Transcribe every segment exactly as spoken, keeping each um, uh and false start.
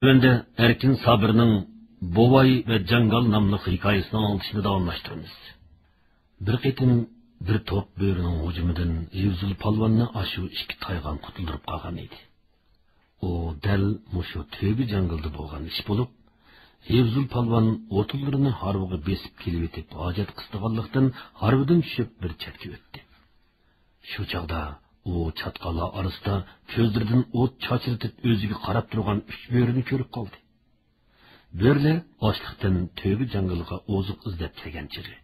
تۆۋەندە ئەركىن سابىرنىڭ بوۋاي ۋە جاڭگال ناملىق ھېكايىسىنى ئاڭلىتىشنى داۋاملاشتۇرىمىز. بىر قېتىم بىر توپ بۆرىنىڭ ھۇجۇمىدىن ھېۋزۇل پالۋاننى ئاشۇ ئىككى تايغان قۇتۇلدۇرۇپ قالغان ئىدى. ئۇ دەل مۇشۇ تۆگە جاڭگىلدا بولغان ئىش بولۇپ، ھېۋزۇل پالۋان ئوتۇنلىرىنى ھارۋىغا بېسىپ كېلىۋېتىپ ھاجەت قىستىغانلىقتىن، ھارۋىدىن چۈشۈپ بىر چەتكە ئۆتتى. شۇ چاغدا ئۇ چاتقاللار ئارىسىدا كۆزلىرىدىن ئوت چاچرىتىپ ئۆزىگە قاراپ تۇرغان ئۈچ بۆرىنى كۆرۈپ قالدى. بۆرىلەر ئاچلىقتىن تۆگە جاڭگىلىغا ئوزۇق ئىزدەپ كەلگەن چېغى.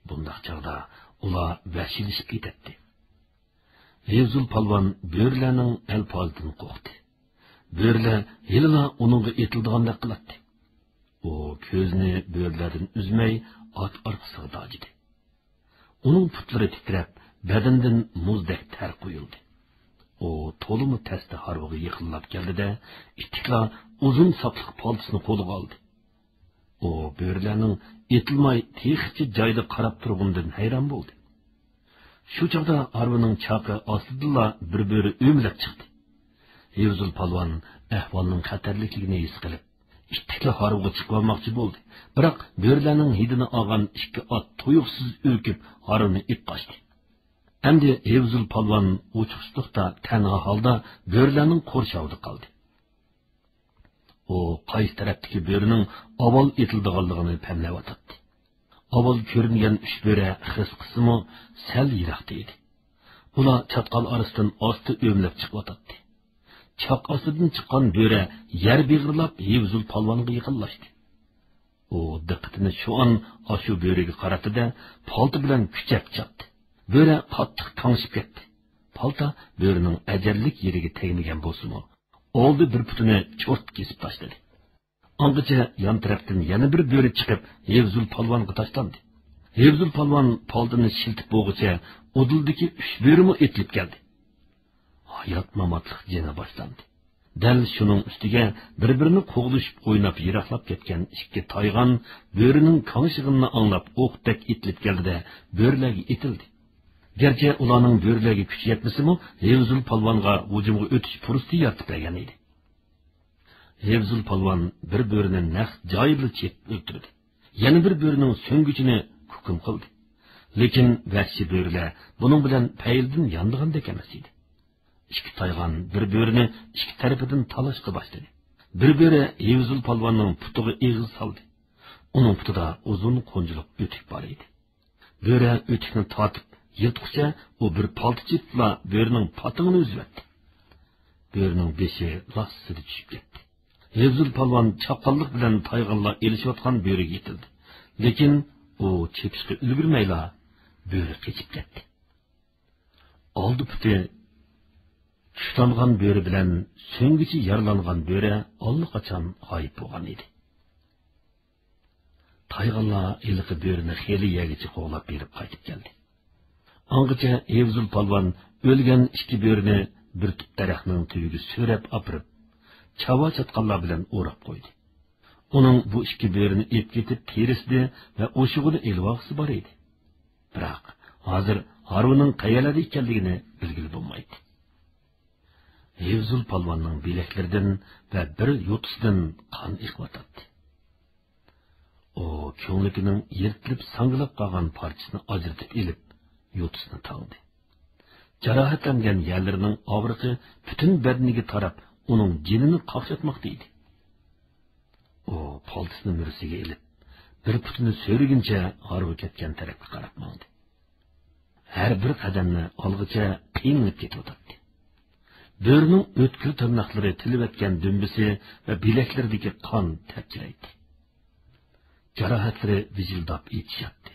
بۇنداق چاغدا ئۇلار ۋەھشىيلىشىپ كېتەتتى. ھېۋزۇل پالۋان بۆرىلەرنىڭ ئەلپازىدىن قورقتى. بۆرىلەر ھېلىلا ئۇنىڭغا ئېتىلىدىغاندەك قىلاتتى. ئۇ كۆزىنى بۆرىلەردىن ئۈزمەي ئات ئارقىسىغا داجىدى. ئۇنىڭ پۇتلىرى تىترەپ، بەدىنىدىن مۇزدەك تەر قۇيۇلدى. ئۇ تولىمۇ تەستە ھارۋىغا يېقىنلاپ كەلدى-دە، ئىتتىكلا ئۇزۇن ساپلىق پالتىسىنى قولىغا ئالدى. ئۇ بۆرىلەرنىڭ ئېتىلماي تېخىچە جايىدا قاراپ تۇرغىنىدىن ھەيران بولدى. شۇ چاغدا ھارۋىنىڭ چاقى ئاستىدىنلا بىر بۆرە ئۆمىلەپ چىقتى. ھېۋزۇل پالۋان ئەھۋالنىڭ خەتەرلىكلىكىنى ھېس قىلىپ، ئىتتىكلا ھارۋىغا چىقىۋالماقچى بولدى. بىراق بۆرىلەرنىڭ ھىدىنى ئالغان ئىككى ئات تۇيۇقسىز ئۈركۈپ، ھارۋىنى ئېلىپ قاچتى. ئەمدى ھېۋزۇل پالۋان ئوچۇقسىزلىقتا تەنھا ھالدا بۆرىلەرنىڭ قورشاۋىدا قالدى. ئۇ قايسى تەرەپتىكى بۆرىنىڭ ئاۋۋال ئېتىلىدىغانلىقىنى پەملەۋاتاتتى. ئاۋۋال كۆرۈنگەن ئۈچ بۆرە خىرىس قىسمىمۇ سەل يىراقتا ئىدى. ئۇلار چاتقال ئارىسىدىن ئاستا ئۆمىلەپ چىقىۋاتاتتى. چاق ئاستىدىن چىققان بۆرە يەر بېغىرلاپ ھېۋزۇل پالۋانغا يېقىنلاشتى. ئۇ دىققىتىنى شۇ ئان ئاشۇ بۆرىگە قاراتتى-دە، پالتا بىلەن كۈچەپ چاتتى. بۆرە قاتتىق تاڭشىپ كەتتى. پالتا بۆرىنىڭ ئەجەللىك يېرىگە تەگمىگەن بولسىمۇ، ئالدى بىر پۇتىنى چورت كېسىپ تاشلىدى. ئاڭغىچە يان تەرەپتىن يەنە بىر بۆرە چىقىپ، ھېۋزۇل پالۋانغا تاشلاندى. ھېۋزۇل پالۋان پالتىنى شىلتىپ بولغۇچە ئۇدۇلدىكى ئۈچ بۆرىمۇ ئېتىلىپ كەلدى. ھايات-ماماتلىق جېڭى باشلاندى. دەل شۇنىڭ ئۈستىگە بىر-بىرىنى قوغلىشىپ ئويناپ يىراقلاپ كەتكەن ئىككى تايغان بۆرىنىڭ كاڭشىغىنىنى ئاڭلاپ ئوقتەك ئېتىلىپ كەلدى-دە، بۆرىلەرگە ئېتىلدى. گەرچە ئۇلارنىڭ بۆرىلەرگە كۈچى يەتمىسىمۇ، ھېۋزۇل پالۋانغا ھۇجۇمغا ئۆتۈش پۇرسىتى يارىتىپ بەرگەن ئىدى. ھېۋزۇل پالۋان بىر بۆرىنى نەق جايى بىلەن چېپىپ ئۆلتۈردى. يەنە بىر بۆرىنىڭ سۆڭگۈچىنى كۇكۇم قىلدى. لېكىن ۋەھشىي بۆرىلەر بۇنىڭ بىلەن پەيلىدىن يانىدىغاندەك ئەمەس ئىدى. ئىككى تايغان بىر بۆرىنى ئىككى تەرىپىدىن تالاشقا باشلىدى. بىر بۆرە ھېۋزۇل پالۋاننىڭ پۇتىغا ئېغىز سالدى. ئۇنىڭ پۇتىدا ئۇزۇن قونچىلىق ئۆتۈك بار ئىدى. بۆرە ئۆتۈكنى تارتىپ يىرتقۇچە ئۇ بىر پالتا چېپىپلا بۆرىنىڭ پاتىڭىنى ئۈزۈۋەتتى. بۆرىنىڭ بېشى لاسسىدە چۈشۈپ كەتتى. ھېۋزۇل پالۋان چاققانلىق بىلەن تايغانلار ئېلىشىۋاتقان بۆرىگە ئېتىلدى. لېكىن ئۇ چېپىشقا ئۈلگۈرمەيلا، بۆرە قېچىپ كەتتى. ئالدى پۇتى تۇتۇشلانغان بۆرە بىلەن سۆڭگۈچى يارىلانغان بۆرە ئاللىقاچان غايىب بولغان ئىدى. تايغانلار ھېلىقى بۆرىنى خېلى يەرگىچە قوغلاپ بېرىپ قايتىپ كەلدى. ئاڭغىچە ھېۋزۇل پالۋان ئۆلگەن ئىككى بۆرىنى بىر تۈپ دەرەخنىڭ تۈۋىگە سۆرەپ ئاپىرىپ، چاۋا چاتقاللار بىلەن ئوراپ قويدى. ئۇنىڭ بۇ ئىككى بۆرىنى ئېلىپ كېتىپ تېرىسىنى ۋە ئوشۇقىنى ئېلىۋالغۇسى بار ئىدى. بىراق، ھازىر ھارۋىنىڭ قەيەرلەردە ئىكەنلىكىنى بىلگىلى بولمايتتى. ھېۋزۇل پالۋاننىڭ بىلەكلىرىدىن ۋە بىر يوتىسىدىن قان ئېقىۋاتاتتى. ئۇ كۆڭلىكىنىڭ يىرتىلىپ ساڭگىلاپ قالغان پارچىسىنى ئاجرىتىپ ئېلىپ، يوتىسىنى تاڭدى. جاراھەتلەنگەن يەرلىرىنىڭ ئاغرىقى پۈتۈن بەدىنىگە تاراپ، ئۇنىڭ جېنىنى قاقشاتماقتا ئىدى. ئۇ پالتىسىنى مۈرىسىگە ئېلىپ، بىر پۇتىنى سۆرىگىنىچە ھارۋا كەتكەن تەرەپكە قاراپ ماڭدى. ھەر بىر قەدەمنى ئالغىچە قىينىلىپ كېتىۋاتاتتى. بۆرىنىڭ ئۆتكۈر تىرناقلىرى تىلىۋەتكەن دۈمبىسى ۋە بىلەكلىرىدىكى قان تەپچىلەيتتى. جاراھەتلىرى ۋىجىلداپ ئېچىشاتتى.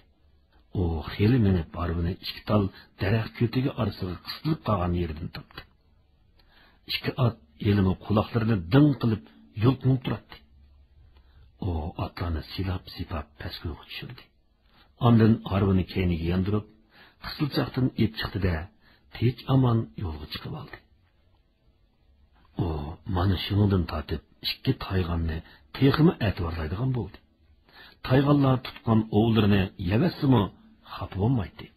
ئۇ خېلى مېڭىپ ھارۋىنى ئىككى تال دەرەخ كۆتىكى ئارىسىغا قىستىلىپ قالغان يېرىدىن تاپتى. ئىككى ئات ھېلىمۇ قۇلاقلىرىنى دىڭ قىلىپ يۇلقۇنۇپ تۇراتتى. ئۇ ئاتلارنى سىلاپ-سىيپاپ پەسكويغا چۈشۈردى. ئاندىن ھارۋىنى كەينىگە ياندۇرۇپ، قىسىلچاقتىن ئېلىپ چىقتى-دە، تىنچ-ئامان يولغا چىقىۋالدى. ئۇ مانا شۇنىڭدىن تارتىپ ئىككى تايغاننى تېخىمۇ ئەتىۋارلايدىغان بولدى. تايغانلار تۇتقان ئوۋلىرىنى يەۋەتسىمۇ خاپا بولمايتتى.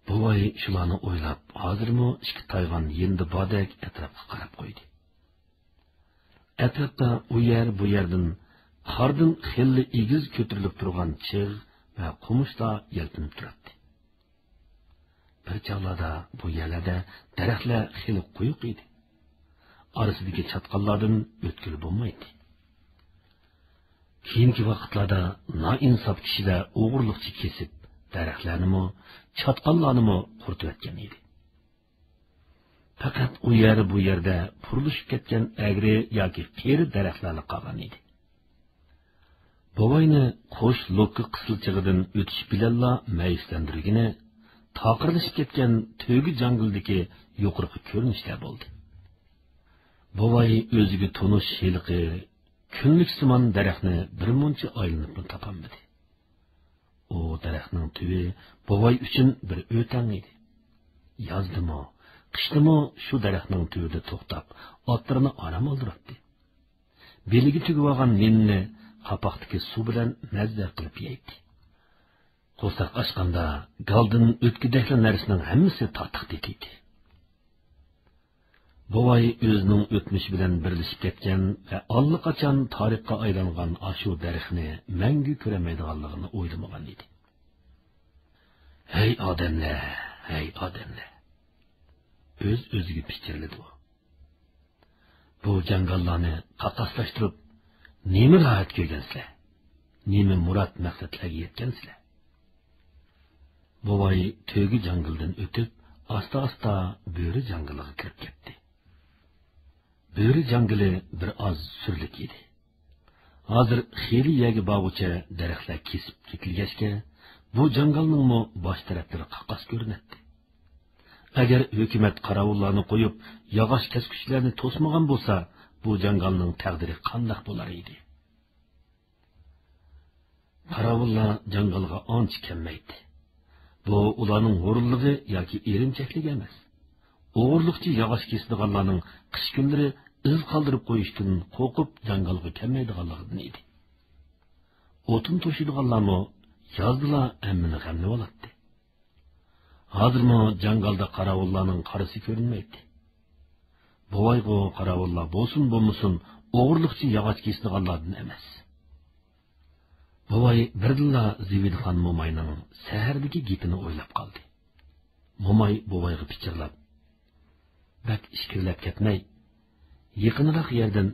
بوۋاي شۇلارنى ئويلاپ، ھازىرمۇ ئىككى تايغان يېنىدا باردەك ئەتراپقا قاراپ قويدى. ئەتراپتا ئۇ يەر، بۇ يەردىن قاردىن خېلىلا ئېگىز كۆتۈرۈلۈپ تۇرغان چىغ ۋە قومۇشلار يەلپۈنۈپ تۇراتتى. بىر چاغلاردا بۇ يەرلەردە دەرەخلەر خېلى قويۇق ئىدى. ئارىسىدىكى چاتقاللاردىن ئۆتكىلى بولمايتتى. كېيىنكى ۋاقىتلاردا نائىنساپ كىشىلەر ئوغرىلىقچە كېسىپ، دەرەخلەرنىمۇ، چاتقاللارنىمۇ قۇرۇتۇۋەتكەن ئىدى. پەقەت ئۇ يەر، بۇ يەردە پۇرلىشىپ كەتكەن ئەگرى ياكى قېرى دەرەخلەرلا قالغان ئىدى. بوۋاينى قوش لوككا قىسىلچىغىدىن ئۆتۈش بىلەنلا مەيۈسلەندۈرگىنى، تاقىرلىشىپ كەتكەن تۆگە جاڭگىلدىكى يۇقىرىقى كۆرۈنۈشلەر بولدى. بوۋاي ئۆزىگە تونۇش ھېلىقى كۈنلۈكسىمان دەرەخنى بىر مۇنچە ئايلىنىپمۇ تاپالمىدى. ئۇ دەرەخنىڭ تۈۋى بوۋاي ئۈچۈن بىر ئۆتەڭ ئىدى. يازدىمۇ، قىشتىمۇ شۇ دەرەخنىڭ تۈۋىدە توختاپ، ئاتلىرىنى ئارام ئالدۇراتتى. بېلىگە تۈگۈۋالغان نېنىنى قاپاقتىكى سۇ بىلەن مەززە قىلىپ يەيتتى. قورساق ئاچقاندا گالدىن ئۆتكۈدەكلا نەرسىنىڭ ھەممىسى تاتلىق تېتىيتتى. بوۋاي ئۆزىنىڭ ئۆتمۈشى بىلەن بىرلىشىپ كەتكەن ۋە ئاللىقاچان تارىخقا ئايلانغان ئاشۇ دەرەخنى مەڭگۈ كۆرەلمەيدىغانلىقىنى ئويلىمىغان ئىدى. ھەي ئادەملەر، ھەي ئادەملەر! ئۆز-ئۆزىگە پىچىرلىدى ئۇ. بۇ جاڭگاللارنى قاقاسلاشتۇرۇپ، نېمە راھەت كۆرگەنسىلەر؟ نېمە مۇراد مەقسەتلەرگە يەتكەنسىلەر؟ بوۋاي تۆگە جاڭگىلدىن ئۆتۈپ، ئاستا-ئاستا بۆرە جاڭگىلىغا كىرىپ كەتتى. بۆرە جاڭگىلى بىر ئاز سۈرلۈك ئىدى. ھازىر خېلى يەرگە بارغۇچە دەرەخلەر كېسىپ كېتىلگەچكە، بۇ جاڭگالنىڭمۇ باش تەرەپلىرى قاقاس كۆرۈنەتتى. ئەگەر ھۆكۈمەت قاراۋۇللارنى قويۇپ، ياغاچ كەسكۈچلەرنى توسمىغان بولسا، بۇ جاڭگالنىڭ تەقدىرى قانداق بولار ئىدى؟ قاراۋۇللار جاڭگالغا ئانچە كەلمەيتتى. بۇ ئۇلارنىڭ ھۇرۇنلۇقى ياكى ئېرىنچەكلىكى ئەمەس. ئوغرىلىقچە ياغاچ كېسىدىغانلارنىڭ قىش كۈنلىرى ئىز قالدۇرۇپ قويۇشتىن قورقۇپ جاڭگالغا كەلمەيدىغانلىقىدىن ئىدى. ئوتۇن توشۇيدىغانلارمۇ يازدىلا ھەممىنى غەملىۋالاتتى. ھازىرمۇ جاڭگالدا قاراۋۇللارنىڭ قارىسى كۆرۈنمەيتتى. بوۋايغۇ قاراۋۇللار بولسۇن بولمىسۇن ئوغرىلىقچە ياغاچ كېسىدىغانلاردىن ئەمەس. بوۋاي بىردىنلا زىبىدىخان موماينىڭ سەھەردىكى گېپىنى ئويلاپ قالدى. موماي بوۋايغا پىچىرلاپ، بەك ئىچكىرىلەپ كەتمەي، يېقىنراق يەردىن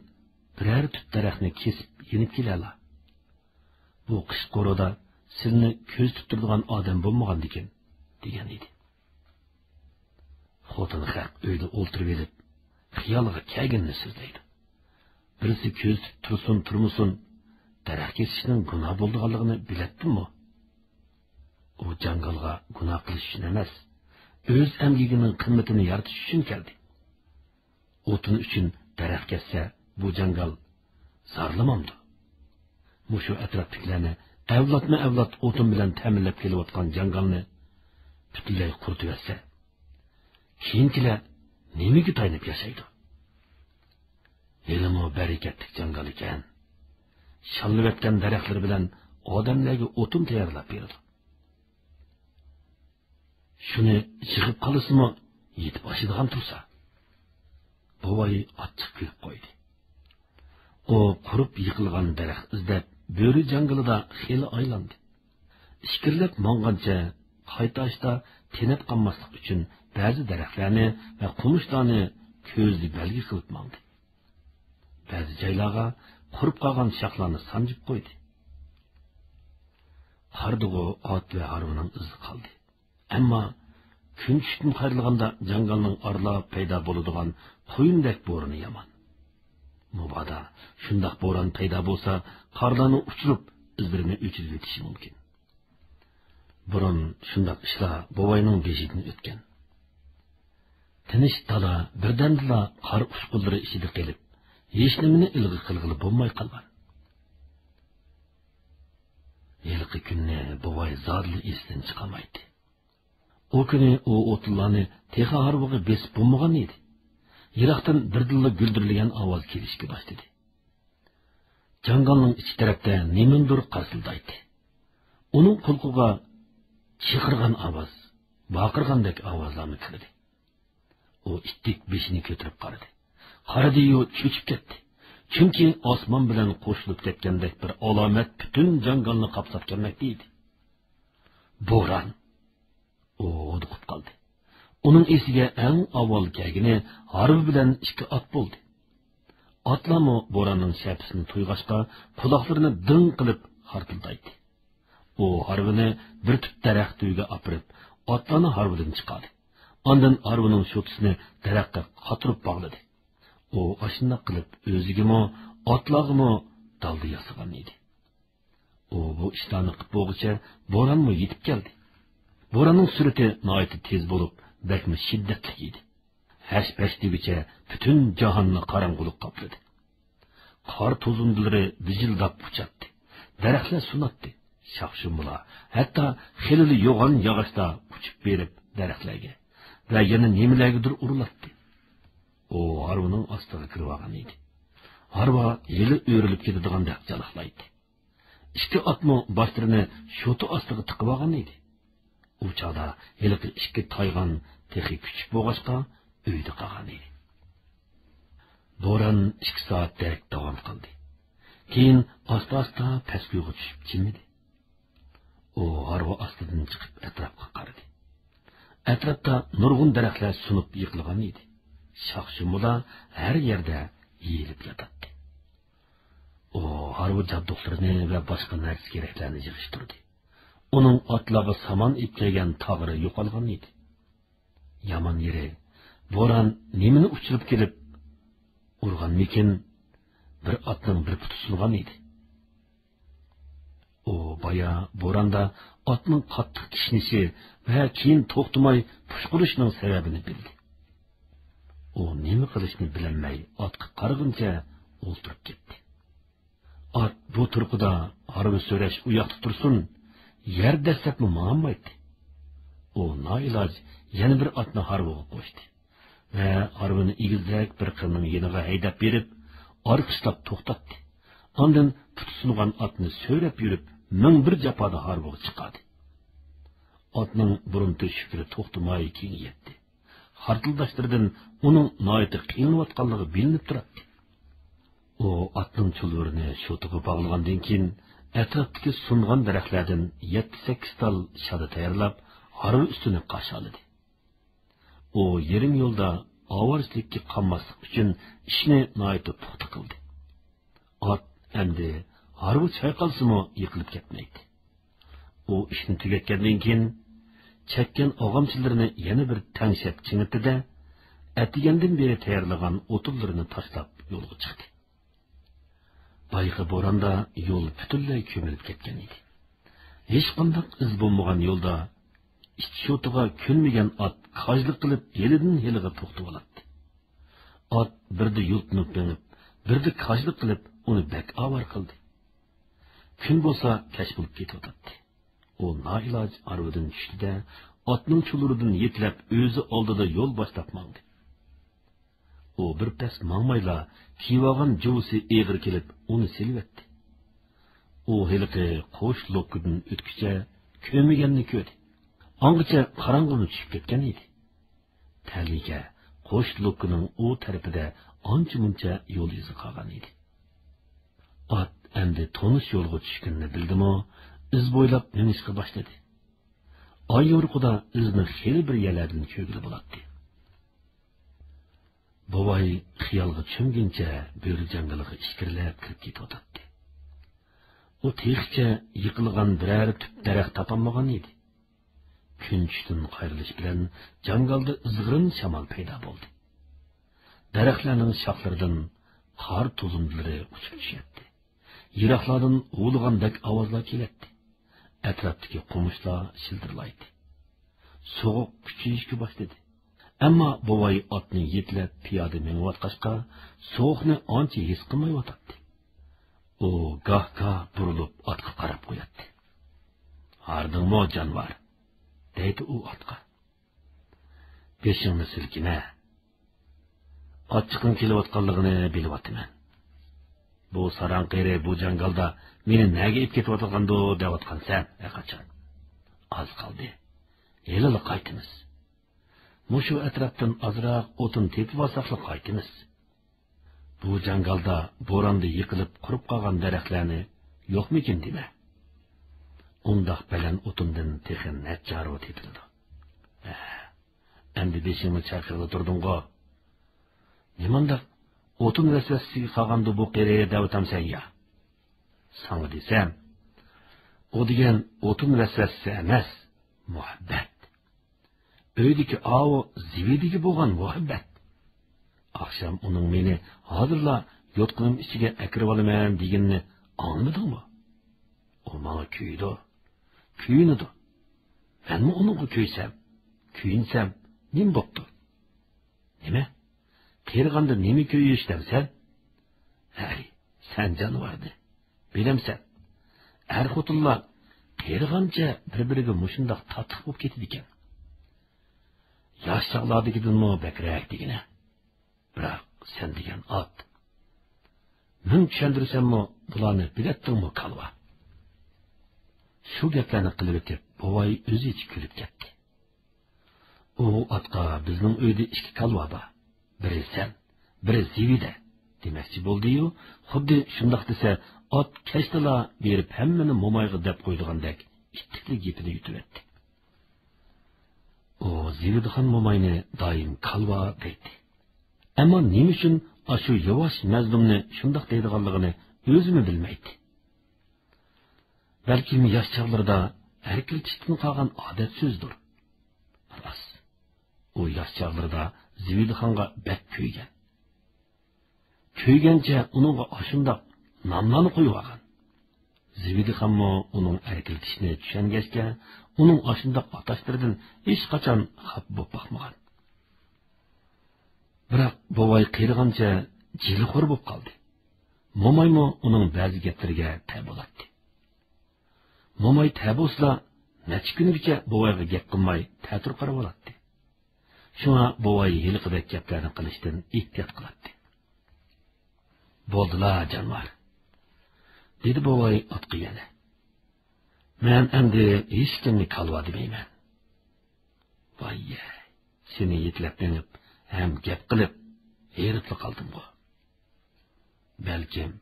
بىرەر تۈپ دەرەخنى كېسىپ يېنىپ كېلەلا. بۇ قىش قورۇدا سىلىنى كۆزىتىپ تۇرىدىغان ئادەم بولمىغاندىكىن، دېگەن ئىدى. خوتۇن خەق ئۆيدە ئولتۇرۇۋېلىپ، خىيالىغا كەلگىنىنى سۆزلەيدۇ. بىرسى كۆزىتىپ تۇرسۇن تۇرمىسۇن، دەرەخ كېسىشنىڭ گۇناھ بولىدىغانلىقىنى بىلەتتىمۇ؟ ئۇ جاڭگالغا گۇناھ قىلىش ئۈچۈن ئەمەس، ئۆز ئەمگىكىنىڭ قىممىتىنى يارىتىش ئۈچۈن كەلدى. ئوتۇن ئۈچۈن دەرەخ كەسسە، بۇ جاڭگال زارلىمامدۇ؟ مۇشۇ ئەتراپتىكىلەرنى ئەۋلادمۇ ئەۋلاد ئوتۇن بىلەن تەمىنلەپ كېلىۋاتقان جاڭگالنى پۈتۈنلەي قۇرۇتۇۋەتسە، كېيىنكىلەر نېمىگە تايىنىپ ياشايدۇ؟ ھېلىمۇ بەرىكەتلىك جاڭگال ئىكەن. شاللىۋەتكەن دەرەخلىرى بىلەن ئادەملەرگە ئوتۇن تەييارلاپ بېرىدۇ. شۇنى يىغىپ قالسىمۇ يېتىپ ئاشىدىغان تۇرسا. بوۋاي ئاچچىق كۈلۈپ قويدى. ئۇ قۇرۇپ يىقىلغان دەرەخ ئىزدەپ بۆرە جاڭگىلىدا خېلى ئايلاندى. ئىچكىرىلەپ ماڭغانچە قايتاشتا تېنەپ قالماسلىق ئۈچۈن بەزى دەرەخلەرنى ۋە قومۇشلارنى كۆزىدە بەلگە قىلىپ ماڭدى. بەزى جايلارغا قۇرۇپ قالغان شاخلارنى سانجىپ قويدى. قارىدىغۇ ئات ۋە ھارۋىنىڭ ئىزى قالدى. ئەمما كۈن چۈشتىن قايرىلغاندا جاڭگالنىڭ ئارىلاپ پەيدا بولىدىغان قۇيۇندەك بورىنى يامان. مۇبادا شۇنداق بوران پەيدا بولسا، قارلارنى ئۇچۇرۇپ، ئىزلىرىنى ئۆچۈرۈۋېتىشى مۇمكىن. بۇرۇن شۇنداق ئىشلار بوۋاينىڭ بېشىدىن ئۆتكەن. تىنچ دالا بىردەمدىلا قار ئۇچقۇنلىرى ئىچىدە قېلىپ، ھېچنېمىنى ئىلغا قىلغىلى بولماي قالغان. ھېلىقى كۈننى بوۋاي زادىلا ئېسىدىن چىقارمايتتى. ئۇ كۈنى ئۇ ئوتۇنلارنى تېخى ھارۋىغا بېسىپ بولمىغان ئىدى. يىراقتىن بىردىنلا گۈلدۈرلىگەن ئاۋاز كېلىشكە باشلىدى. جاڭگالنىڭ ئىچ تەرەپتە نېمىندۇر قارسىلدايتتى. ئۇنىڭ قۇلىقىغا چىقىرغان ئاۋاز، ۋارقىرىغاندەك ئاۋازلارمۇ كىردى. ئۇ ئىتتىك بېشىنى كۆتۈرۈپ قارىدى. قارىدى-يۇ، چۆچۈپ كەتتى. چۈنكى ئاسمان بىلەن قوشۇلۇپ كەتكەندەك بىر ئالامەت پۈتۈن جاڭگالنى قاپلاپ كەلمەكتە ئىدى. بوران. ئۇ ھودۇقۇپ قالدى. ئۇنىڭ ئېسىگە ئەڭ ئاۋۋال كەلگىنى ھارۋا بىلەن ئىككى ئات بولدى. ئاتلارمۇ بوراننىڭ شەپىسىنى تۇيغاچقا، قۇلاقلىرىنى دىڭ قىلىپ خارتىلدايتتى. ئۇ ھارۋىنى بىر تۈپ دەرەخ تۈۋىگە ئاپىرىپ، ئاتلارنى ھارۋىدىن چىقاردى. ئاندىن ھارۋىنىڭ شوتىسىنى دەرەخكە قاتۇرۇپ باغلىدى. ئۇ ئاشۇنداق قىلىپ ئۆزىگىمۇ، ئاتلارغىمۇ دالدا ياسىغان ئىدى. ئۇ بۇ ئىشلارنى قىپ بولغۇچە بورانمۇ يېتىپ كەلدى. بوراننىڭ سۈرئىتى ناھايىتى تېز بولۇپ، بەكمۇ شىددەتلىك ئىدى. ھەش-پەش دېگۈچە پۈتۈن جاھاننى قاراڭغۇلۇق قاپلىدى. قار توزۇندىلىرى ۋىژىلداپ ئۇچاتتى. دەرەخلەر سۇناتتى. شاخ-شۇمبىلار، ھەتتا خېلىلا يوغان ياغاچلار ئۇچۇپ بېرىپ دەرەخلەرگە ۋە يەنە نېمىلەرگىدۇر ئۇرۇلاتتى. ئۇ ھارۋىنىڭ ئاستىغا كىرىۋالغان ئىدى. ھارۋا ھېلى ئۆرۈلۈپ كېتىدىغاندەك جالاقلايتتى. ئىككى ئاتمۇ باشلىرىنى شوتا ئاستىغا تىقىۋالغان ئىدى. ئۇ چاغدا ھېلىقى ئىككى تايغان تېخى كۈچۈك بولغاچقا، ئۆيدە قالغان ئىدى. بوران ئىككى سائەتتەك داۋام قىلدى. كېيىن ئاستا-ئاستا پەسكويغا چۈشۈپ جىمىدى. ئۇ ھارۋا ئاستىدىن چىقىپ ئەتراپقا قارىدى. ئەتراپتا نۇرغۇن دەرەخلەر سۇنۇپ يىقىلغان ئىدى. شاخ-شۇمبىلار ھەر يەردە يېيىلىپ ياتاتتى. ئۇ ھارۋا جابدۇقلىرىنى ۋە باشقا نەرسە-كېرەكلەرنى يىغىشتۇردى. ئۇنىڭ ئاتلارغا سامان ئېلىپ كەلگەن تاغىرى يوقالغان ئىدى. يامان يېرى، بوران نېمىنى ئۇچۇرۇپ كېلىپ ئۇرغانمىكىن، بىر ئاتنىڭ بىر پۇتى سۇنغان ئىدى. ئۇ بايا بوراندا ئاتنىڭ قاتتىق كىشنىشى ۋە كېيىن توختىماي پۇشقۇرۇشىنىڭ سەۋەبىنى بىلدى. ئۇ نېمە قىلىشنى بىلەلمەي ئاتقا قارىغىنىچە ئولتۇرۇپ كەتتى. ئات بۇ تۇرقىدا ھارۋا سۆرەش ئۇ ياقتا تۇرسۇن، يەر دەسسەپمۇ ماڭالمايتتى. ئۇ نائىلاج يەنە بىر ئاتنى ھارۋىغا قوشتى ۋە ھارۋىنى ئېگىزدەك بىر قىرنىڭ يېنىغا ھەيدەپ بېرىپ، ئارقىسىلاپ توختاتتى. ئاندىن پۇتى سۇنغان ئاتنى سۆرەپ يۈرۈپ، مىڭ بىر جاپادا ھارۋىغا چىقاردى. ئاتنىڭ بۇرۇن تۆشۈكلىرى توختىماي كېڭىيەتتى. خارتىلداشلىرىدىن ئۇنىڭ ناھايىتى قىينىلىۋاتقانلىقى بىلىنىپ تۇراتتى. ئۇ ئاتنىڭ چۇلۋۇرىنى شوتىغا باغلىغاندىن كېيىن، ئەتراپتىكى سۇنغان دەرەخلەردىن يەتتە-سەككىز تال شادا تەييارلاپ، ھارۋا ئۈستىنى قاشالىدى. ئۇ يېرىم يولدا ئاۋارىچىلىككە قالماسلىق ئۈچۈن ئىشنى ناھايىتى پۇختا قىلدى. ئات ئەمدى ھارۋا چايقالسىمۇ يىقىلىپ كەتمەيتتى. ئۇ ئىشنى تۈگەتكەندىن كېيىن، چەككەن ئاغامچىلىرىنى يەنە بىر تەڭشەپ چىڭىتتى-دە، ئەتىگەندىن بېرى تەييارلىغان ئوتۇنلىرىنى تاشلاپ يولغا چىقتى. بايىقى بوراندا يول پۈتۈنلەي كۆمۈلۈپ كەتكەن ئىدى. ھېچقانداق ئىز بولمىغان يولدا ئىت شوتىغا كۆنمىگەن ئات كاجلىق قىلىپ ھېلىدىن ھېلىغا توختىۋالاتتى. ئات بىردە يۇلتۇنۇپ مېڭىپ، بىردە كاجلىق قىلىپ ئۇنى بەك ئاۋارە قىلدى. كۈن بولسا كەچ بولۇپ كېتىۋاتاتتى. ئۇ نائىلاج ھارۋىدىن چۈشتى-دە، ئاتنىڭ چۇلۇرىدىن يېتىلەپ ئۆزى ئالدىدا يول باشلاپ ماڭدى. ئۇ بىر پەس ماڭمايلا كىيىۋالغان جۇۋىسى ئېغىر كېلىپ ئۇنى سېلىۋەتتى. ئۇ ھېلىقى قوش لوككىدىن ئۆتكۈچە كۆرمىگەننى كۆردى. ئاڭغىچە قاراڭغۇمۇ چۈشۈپ كەتكەن ئىدى. تەلىكە قوش لوككىنىڭ ئۇ تەرىپىدە ئانچە-مۇنچە يول ئىزى قالغان ئىدى. ئات ئەمدى تونۇش يولغا چۈشكىنىنى بىلدىمۇ، ئىز بويلاپ مېڭىشقا باشلىدى. ئاي يورۇقىدا ئىزنى خېلى بىر يەرلەردىن كۆرگىلى بولاتتى. بوۋاي خىيالغا چۆمگىنىچە بۆرە جاڭگىلىغا ئىچكىرىلەپ كىرىپ كېتىۋاتاتتى. ئۇ تېخىچە يىقىلغان بىرەر تۈپ دەرەخ تاپالمىغان ئىدى. كۈن چۈشتىن قايرىلىش بىلەن جاڭگالدا ئىزغىرىن شامال پەيدا بولدى. دەرەخلەرنىڭ شاخلىرىدىن قار توزۇندىلىرى ئۇچۇپ چۈشەتتى. يىراقلاردىن ھۇۋلىغاندەك ئاۋازلار كېلەتتى. ئەتراپتىكى قومۇشلار شىلدىرلايتتى. سوغۇق كۈچىيىشكە باشلىدى. ئەمما بوۋاي ئاتنى يېتىلەپ پىيادە مېڭىۋاتقاچقا، سوغۇقنى ئانچە ھېس قىلمايۋاتاتتى. ئۇ گاھ-گاھ بۇرۇلۇپ ئاتقا قاراپ قوياتتى. «ھاردىڭمۇ، جانىۋار؟» دەيتتى ئۇ ئاتقا. «بېشىڭنى سىلكىمە. ئاچچىقىڭ كېلىۋاتقانلىقىنى بىلىۋاتىمەن. بۇ ساراڭ قېرى بۇ جاڭگالدا مېنى نەگە ئېلىپ كېتىۋاتىدىغاندۇ دەۋاتقانسەن ھەرقاچان. ئاز قالدى. ھېلىلا قايتىمىز. مۇشۇ ئەتراپتىن ئازراق ئوتۇن تېپىۋالساقلا قايتىمىز.» بۇ جاڭگالدا بوراندا يىقىلىپ قۇرۇپ قالغان دەرەخلەرنى يوقمىكىن دېمە. ئۇنداق بەلەن ئوتۇندىن تېخى نەچچە ھارۋا تېپىلىدۇ. ھە، ئەمدى بېشىڭنى چايقىغىلى تۇردۇڭغۇ؟ نېمانداق ئوتۇن ۋەسۋەسىسىگە قالغاندۇ بۇ قېرى دەۋاتامسەن يا؟ ساڭا دېسەم، ئۇ دېگەن ئوتۇن ۋەسۋەسىسى ئەمەس، مۇھەببەت. ئۆيدىكى ئاۋۇ زىۋىدىگە بولغان مۇھەببەت. ئاخشام ئۇنىڭ مېنى ھازىرلا يوتقىنىم ئىچىگە ئەكىرىۋالىمەن دېگىنىنى ئاڭلىمىدىڭمۇ؟ ئۇ ماڭا كۆيىدۇ، كۆيۈنىدۇ. مەنمۇ ئۇنىڭغا كۆيسەم، كۆيۈنسەم نېمە بوپتۇ؟ نېمە؟ قېرىغاندا نېمە كۆيۈش دەمسەن؟ ھەي، سەن جانىۋاردى. بىلەمسەن، ئەر-خوتۇنلار قېرىغانچە بىر-بىرىگە مۇشۇنداق تاتلىق بولۇپ كېتىدىكەن. ياش چاغلاردىكىدىنمۇ بەكرەك دېگىنە. بىراق سەن دېگەن ئات. مىڭ چۈشەندۈرسەممۇ، بۇلارنى بىلەتتىڭمۇ، كالۋا؟ شۇ گەپلەرنى قىلىۋېتىپ، بوۋاي ئۆزىچە كۈلۈپ كەتتى. ئۇ ئاتقا بىزنىڭ ئۆيدە ئىككى كالۋا بار. بىرى سەن، بىرى زىۋىدە، دېمەكچى بولدى-يۇ، خۇددى شۇنداق دېسە، ئات كەچتىلا بېرىپ ھەممىنى مومايغا دەپ قويىدىغاندەك ئىتتىكلا گېپىنى يۈتۈۋەتتى. ئۇ زىۋىدىخان موماينى دائىم كالۋا دەيتتى. ئەمما نېمە ئۈچۈن ئاشۇ ياۋاش مەزلۇمنى شۇنداق دەيدىغانلىقىنى ئۆزىمۇ بىلمەيتتى. بەلكىم ياش چاغلىرىدا ئەركىلىتىشتىن قالغان ئادەت سۆزىدۇر. راست، ئۇ ياش چاغلىرىدا زىۋىدىخانغا بەك كۆيگەن. كۆيگەنچە ئۇنىڭغا ئاشۇنداق ناملارنى قويۇۋالغان. زىۋىدىخانمۇ ئۇنىڭ ئەركىلىتىشىنى چۈشەنگەچكە، ئۇنىڭ ئاشۇنداق ئاتاشلىرىدىن ھېچقاچان خاپا بولۇپ باقمىغان. بىراق بوۋاي قېرىغانچە جىلىخور بولۇپ قالدى. مومايمۇ ئۇنىڭ بەزى گەپلىرىگە تەبە بولاتتى. موماي تەبە بولسىلا، نەچچە كۈنگىچە بوۋايغا گەپ قىلماي تەتۈر قاراۋالاتتى. شۇڭا بوۋاي ھېلىقىدەك گەپلەرنى قىلىشتىن ئېھتىيات قىلاتتى. بولدىلا، جانىۋار، دېدى بوۋاي ئاتقا يەنە. مەن ئەمدى ھېچكىمنى كالۋا دېمەيمەن. ۋاييەي، سېنى يېتىلەپ مېڭىپ ھەم گەپ قىلىپ ھېرىپلا قالدىمغۇ. بەلكىم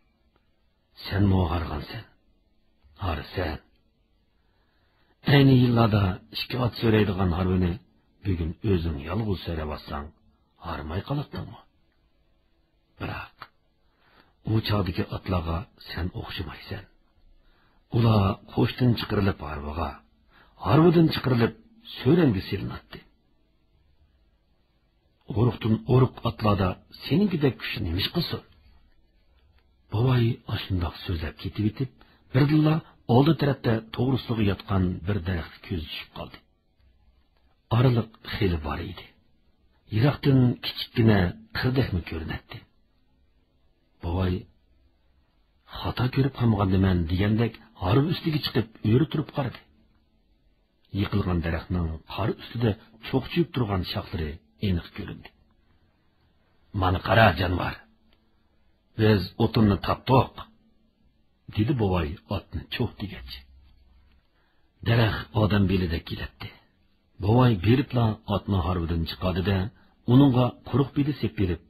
سەنمۇ ھارغانسەن. ھارىسەن. ئەينى يىللاردا ئىككى ئات سۆرەيدىغان ھارۋىنى بۈگۈن ئۆزۈڭ يالغۇز سۆرەۋاتساڭ، ھارماي قالاتتىڭمۇ؟ بىراق، ئۇ چاغدىكى ئاتلارغا سەن ئوخشىمايسەن. ئۇلار قوشتىن چىقىرىلىپ ھارۋىغا، ھارۋىدىن چىقىرىلىپ سۆرەمگە سېلىناتتى. ئورۇقتىن ئورۇق ئاتلاردا سېنىڭكىدەك كۈچ نېمىش قىلسۇن؟ بوۋاي ئاشۇنداق سۆزلەپ كېتىۋېتىپ، بىردىنلا ئالدى تەرەپتە توغرىسىغا ياتقان بىر دەرەخكە كۆزى چۈشۈپ قالدى. ئارىلىق خېلى بار ئىدى. يىراقتىن كىچىككىنە قىردەكمۇ كۆرۈنەتتى. بوۋاي، خاتا كۆرۈپ قالمىغاندىمەن دېگەندەك ھارۋا ئۈستىگە چىقىپ ئۆرە تۇرۇپ قارىدى. يىقىلغان دەرەخنىڭ قار ئۈستىدە چوقچىيىپ تۇرغان شاخلىرى ئېنىق كۆرۈندى. مانا قارا، جانىۋار، بىز ئوتۇننى تاپتۇق، دېدى بوۋاي ئاتنى چوھ دېگەچ. دەرەخ ئادەم بېلىدەك كېلەتتى. بوۋاي بېرىپلا ئاتنى ھارۋىدىن چىقاردى-دە، ئۇنىڭغا قۇرۇق بېلى سېلىپ بېرىپ،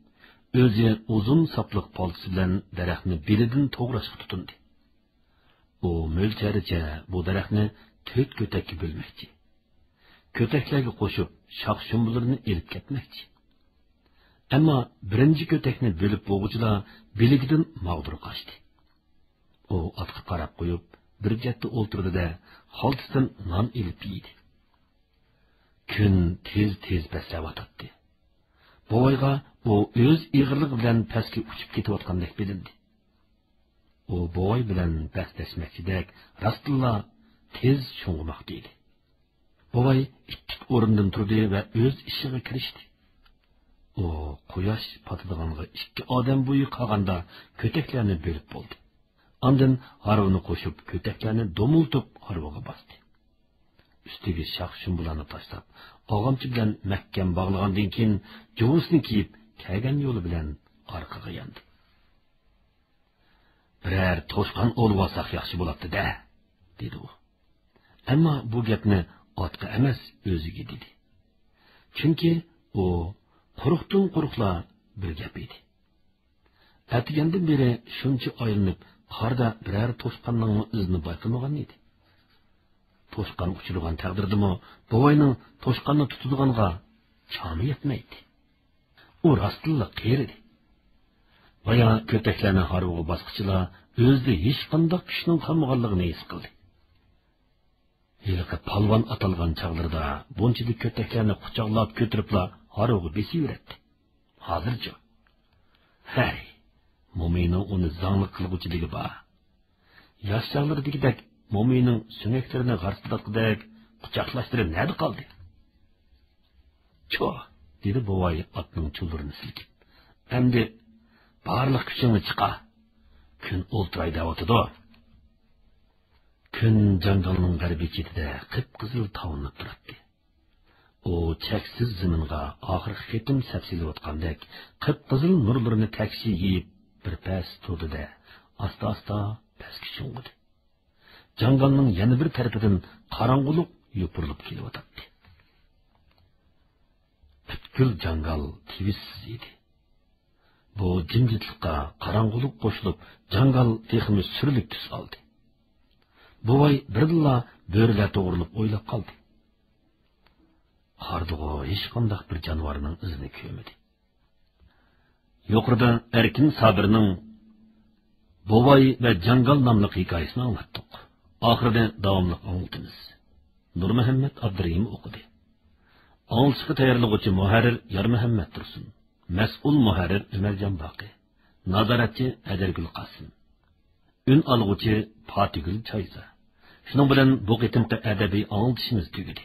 ئۆزى ئۇزۇن ساپلىق پالتىسى بىلەن دەرەخنى بېلىدىن توغراشقا تۇتۇندى. ئۇ مۆلچەرچە بۇ دەرەخنى تۆت كۆتەككە بۆلمەكچى. كۆتەكلەرگە قوشۇپ شاخ-شۇمبىلىرىنى ئېلىپ كەتمەكچى. ئەمما بىرىنچى كۆتەكنى بۆلۈپ بولغۇچىلا بىلىكىدىن ماغدۇر قاچتى. ئۇ ئاتقا قاراپ قويۇپ، بىر چەتتە ئولتۇردى-دە، خالتىسىدىن نان ئېلىپ يېدى. كۈن تېز-تېز پەسلەۋاتاتتى. بوۋايغا ئۇ ئۆز ئېغىرلىقى بىلەن پەسكە ئۇچۇپ كېتىۋاتقاندەك بىلىندى. ئۇ بوۋاي بىلەن بەسلەشمەكچىدەك راستتىنلا تېز شۇڭغۇماقتا ئىدى. بوۋاي ئىتتىك ئورنىدىن تۇردى ۋە ئۆز ئىشىغا كىرىشتى. ئۇ قۇياش پاتىدىغانغا ئىككى ئادەم بويى قالغاندا كۆتەكلەرنى بۆلۈپ بولدى. ئاندىن ھارۋىنى قوشۇپ، كۆتەكلەرنى دومۇلتۇپ ھارۋىغا باستى. ئۈستىگە شاخ-شۇمبىلارنى تاشلاپ، ئاغامچا بىلەن مەھكەم باغلىغاندىن كېيىن، جۇۋىسىنى كىيىپ، كەلگەن يولى بىلەن ئارقىغا ياندى. بىرەر توشقان ئوۋلىۋالساق ياخشى بولاتتى-دە، دېدى ئۇ. ئەمما بۇ گەپنى ئاتقا ئەمەس، ئۆزىگە دېدى. چۈنكى ئۇ قۇرۇقتىن قۇرۇقلا بىر گەپ ئىدى. ئەتىگەندىن بېرى شۇنچە ئايلىنىپ، قاردا بىرەر توشقاننىڭمۇ ئىزىنى بايقىمىغان ئىدى. توشقان ئۇچرىغان تەقدىردىمۇ، بوۋاينىڭ توشقاننى تۇتىدىغانغا چامى يەتمەيتتى. ئۇ راستتىنلا قېرىدى. بايا كۆتەكلەرنى ھارۋىغا باسقۇچىلا ئۆزىدە ھېچقانداق كۈچنىڭ قالمىغانلىقىنى ھېس قىلدى. ھېلىقى پالۋان ئاتالغان چاغلىرىدا بۇنچىلىك كۆتەكلەرنى قۇچاقلاپ كۆتۈرۈپلا ھارۋىغا بېسىۋېرەتتى. ھازىرچۇ؟ ھەي، مومىينىڭ ئۇنى زاڭلىق قىلغۇچىلىكى بار. ياش چاغلىرىدىكىدەك مومىينىڭ سۆڭەكلىرىنى غارسىلاتقۇدەك قۇچاقلاشلىرى نەدە قالدى؟ چۇ، دېدى بوۋاي ئاتنىڭ چۇلىرىنى سىلكىپ. ئەمدى بارلىق كۈچۈڭنى چىقار. كۈن ئولتۇراي دەۋاتىدۇ. كۈن جاڭگالنىڭ غەربىي چېتىدە قىپقىزىل تاۋلىنىپ تۇراتتى. ئۇ چەكسىز زېمىنغا ئاخىرقى قېتىم سەپسېلىۋاتقاندەك قىپقىزىل نۇرلىرىنى تەكشى يېيىپ، بىر پەس تۇردى-دە، ئاستا-ئاستا پەسكە شۇڭغۇدى. جاڭگالنىڭ يەنە بىر تەرىپىدىن قاراڭغۇلۇق يوپۇرۇلۇپ كېلىۋاتاتتى. پۈتكۈل جاڭگال تىۋىسسىز ئىدى. بۇ جىمجىتلىققا قاراڭغۇلۇق قوشۇلۇپ، جاڭگال تېخىمۇ سۈرلۈك تۈس ئالدى. بوۋاي بىردىنلا بۆرىلەر توغرۇلۇپ ئويلاپ قالدى. قاردىغۇ ھېچقانداق بىر جانىۋارنىڭ ئىزىنى كۆرمىدى. يۇقىرىدا ئەركىن سابىرنىڭ بوۋاي ۋە جاڭگال ناملىق ھېكايىسىنى ئاڭلاتتۇق. ئاخىرىدا داۋاملىق ئاڭلىتىمىز. نۇرمۇھەممەت ئابدۇرېھىم ئوقۇدى. ئاڭلىتىشقا تەييارلىغۇچى مۇھەررىر يارمۇھەممەت تۇرسۇن. مەسئۇل مۇھەررىر ئۆمەرجان باقى. نازارەتچى ھەيدەرگۈل قاسىم. ئۈن ئالغۇچى پاتىگۈل چايزا. شۇنىڭ بىلەن بۇ قېتىمقى ئەدەبىي ئاڭلىتىشىمىز تۈگىدى.